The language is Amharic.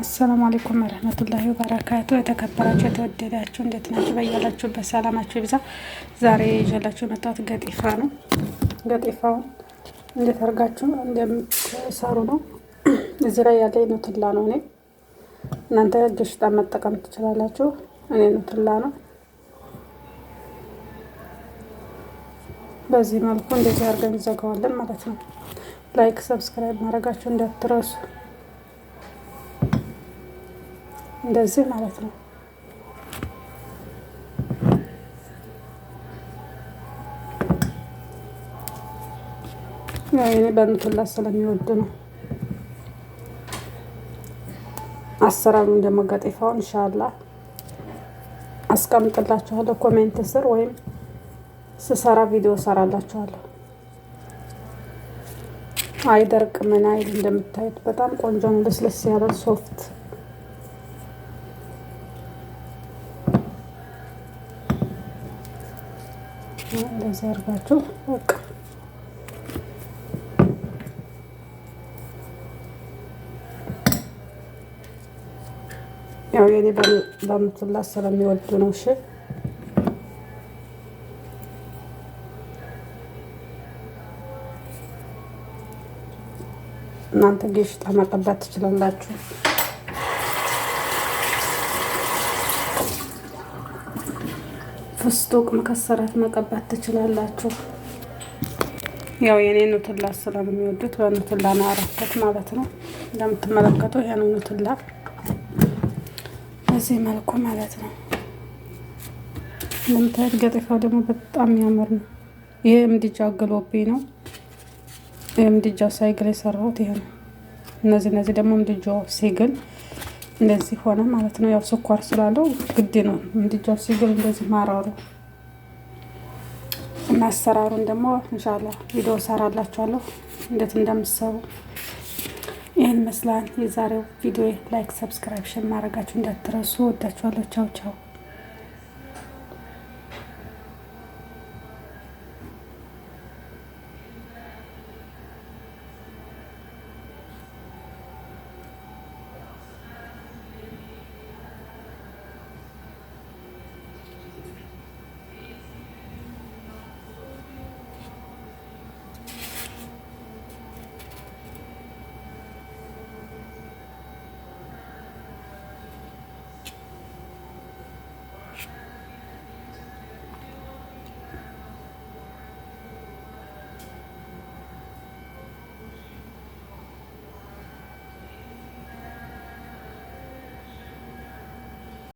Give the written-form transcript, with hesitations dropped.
السلام عليكم ورحمة الله وبركاته። የተከበራችሁ የተወደዳችሁ እንዴት ናችሁ? በያላችሁበት ሰላማችሁ ይብዛ። ዛሬ ይዤላችሁ የመጣሁት قطيفة ነው። قطيفة ውን እንዴት አድርጋችሁ እንደምትሰሩ ነው። እዚህ ላይ ያለ ኑትላ ነው። እኔ እናንተ قشطة መጠቀም ትችላላችሁ። እኔ ኑትላ ነው። በዚህ መልኩ እንደዚህ አድርገን እንዘጋዋለን ማለት ነው። Like subscribe ማድረጋችሁ እንዳትረሱ። እንደዚህ ማለት ነው። ያው እኔ በኑትላ ስለሚወድ ነው። አሰራሩን ደግሞ قطيفة ውን إن شاء الله አስቀምጥላችኋለሁ comment ስር ወይም ስሰራ ቪዲዮ ሰራላችኋለሁ። አይደርቅ ምን አይል፣ እንደምታዩት በጣም ቆንጆ ነው። ልስልስ ያለ soft። እንደዚህ አድርጋችሁ በቃ ያው የኔ በምትላ ስለሚወዱ ነው። እሺ፣ እናንተ قشطة መቀባት ትችላላችሁ። فستق مكسرات መቀባት ትችላላችሁ። ያው የኔ ኑትላ ስለሚወዱት በኑትላ ነው ያረኩት ማለት ነው። እንደምትመለከቱ ይሄ ነው ኑትላ በዚህ መልኩ ማለት ነው። እንደምታዩት قطيفة ው ደግሞ በጣም የሚያምር ነው። ይሄ ምድጃ ግሎብኝ ነው። ይሄ ምድጃው ሳይግል የሰራሁት ይሄ ነው። እነዚህ ደግሞ ምድጃው ሲግል እንደዚህ ሆነ ማለት ነው። ያው ስኳር ስላለው ግድ ነው ምድጃው ሲግል እንደዚህ ማራሩ እና አሰራሩን ደግሞ إن شاء الله ቪዲዮ ሰራላችኋለሁ እንዴት እንደምትሰሩ። ይህን መስላል የዛሬው ቪዲዮ። Like፣ subscribe፣ share ማድረጋችሁ እንዳትረሱ። ወዳችኋለሁ። ቻው ቻው።